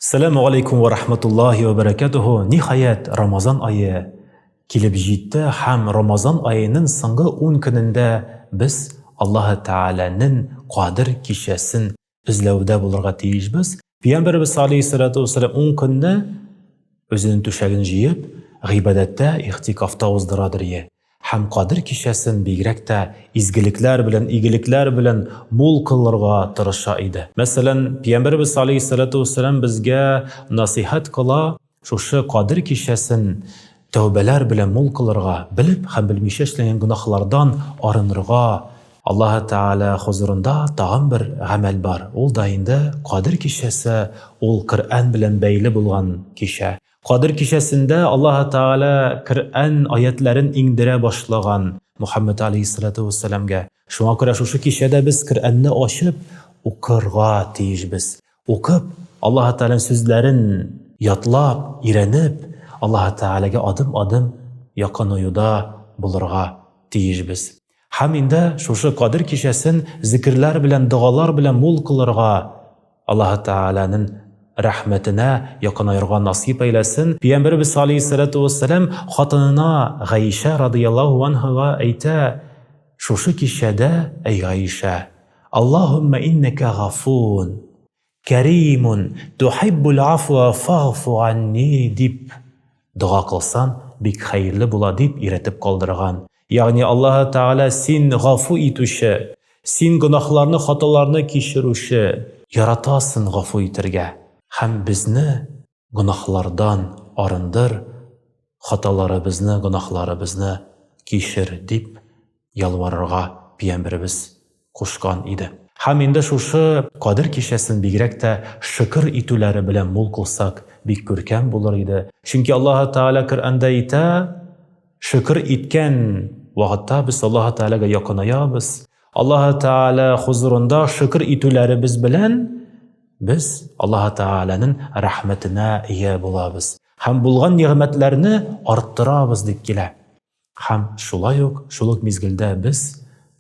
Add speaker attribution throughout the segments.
Speaker 1: Сәламу алейкум ва рахматуллахи ва баракатуху. Ниһаять, Рамазан ае килеп җитте һәм Рамазан аеның соңгы 10 көнендә без Аллаһы Тәгаләнең Кадер кичәсен эзләүдә булырга тиешбез. Пәйгамбәребез алейһиссалату вассалам 10 көнне үзенең түшәген җыеп, гыйбадәттә, ихтикафта уздырадыр ие. Һәм Кадер кичәсен бигрәк тә изгелекләр белән, игелекләр белән мул кылырга тырыша иде. Мәсәлән, Пәйгамбәребез алейһиссалату вәссәлам безгә насыйхәт кыла, шушы Кадер кичәсен тәүбәләр белән мул кылырга, белеп һәм белмичә эшләнгән гөнаһлардан арынырга. Аллаһы Тәгалә хозурында тагын бер гамәл бар, ул да инде Кадер кичәсе, ул Коръән белән бәйле булган кичә. Кадер кичәсендә Аллаһы Тәгалә Коръән аятләрен иңдерә башлаган Мухәммәд алейһиссалату вәссәламгә. Шуңа күрә шушы кичәдә без Коръәнне ачып укырга тиешбез. Укып, Аллаһы Тәгаләнең сүзләрен ятлап, өйрәнеп, Аллаһы Тәгаләгә адым-адым якынаюда булырга тиешбез. Һәм инде шушы Кадер кичәсен зикерләр белән, догалар белән мул кылырга Аллаһы Тәгаләнең рәхмәтенә якынаерга насыйп әйләсен. Пәйгамбәребез алейһиссалату вассалам хатынына Гаишә радыяллаһу анһага әйтә, шушы кичәдә, әй Гаишә, Аллаһумма иннәкә гафуун, кәримун, тухиббул афва фагфу анни дип дога кылсан, бик хәерле була дип өйрәтеп калдырган. Ягъни Аллаһы Тәгалә син гафу итүче, син гөнаһларны, хаталарны кичерүче, яратасың гафу итәргә һәм безне гөнаһлардан арындыр, хаталарыбызны, гөнаһларыбызны кичер дип ялварырга пиямберебез кушкан иде. Һәм инде шушы Кадер кичәсен бигрәк тә шөкер итүләре белән мул кылсак, бик күркәм булыр иде. Чөнки Аллаһы Тәгалә Коръәндә әйтә, шөкер иткән вакытта без Аллаһы Тәгаләгә якынаябыз. Аллаһы Тәгалә хозурында шөкер итүләребез белән без Аллаһы Тәгаләнең рәхмәтенә ия булабыз һәм булган нигъмәтләрне арттырабыз дип килә. Һәм шулай ук шул ук мизгелдә без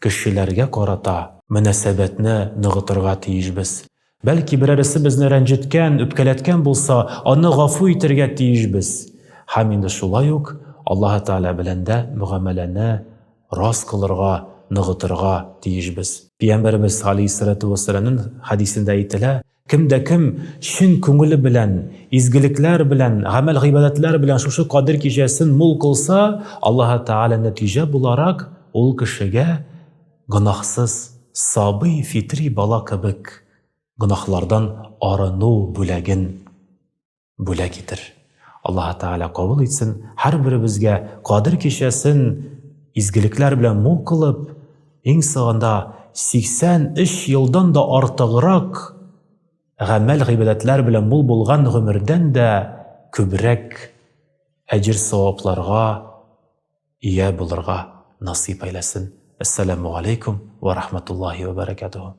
Speaker 1: кешеләргә карата мөнәсәбәтне ныгытырга тиешбез. Бәлки берәресе безне рәнҗеткән, үпкәләткән булса, аны гафу итәргә тиешбез. Һәм инде шулай ук Аллаһы Тәгалә белән дә мөгамәләне рас кылырга, ныгытырга тиешбез. Пәйгамбәребез галәйһиссәләтү вәссәламнең хәдисендә әйтелә, Кем дә кем чын күңеле белән, изгелекләр белән, гамәл-гыйбадәтләр белән шушы Кадер кичәсен мул кылса, Аллаһы Тәгалә нәтиҗә буларак ул кешегә гөнаһсыз сабый фитри бала кебек гөнаһлардан арыну бүләген бүләк итер. Аллаһы Тәгалә кабул итсен, һәрберебезгә Кадер кичәсен изгелекләр белән мул кылып, иң соңында 83 елдан да артыграк гамәл-гыйбадәтләр белән мул булган гомердән дә күбрәк әҗер-савапларга ия булырга насыйп әйләсен. Әссәламү галәйкүм вә рахматуллаһи вә бәрәкәтүһү.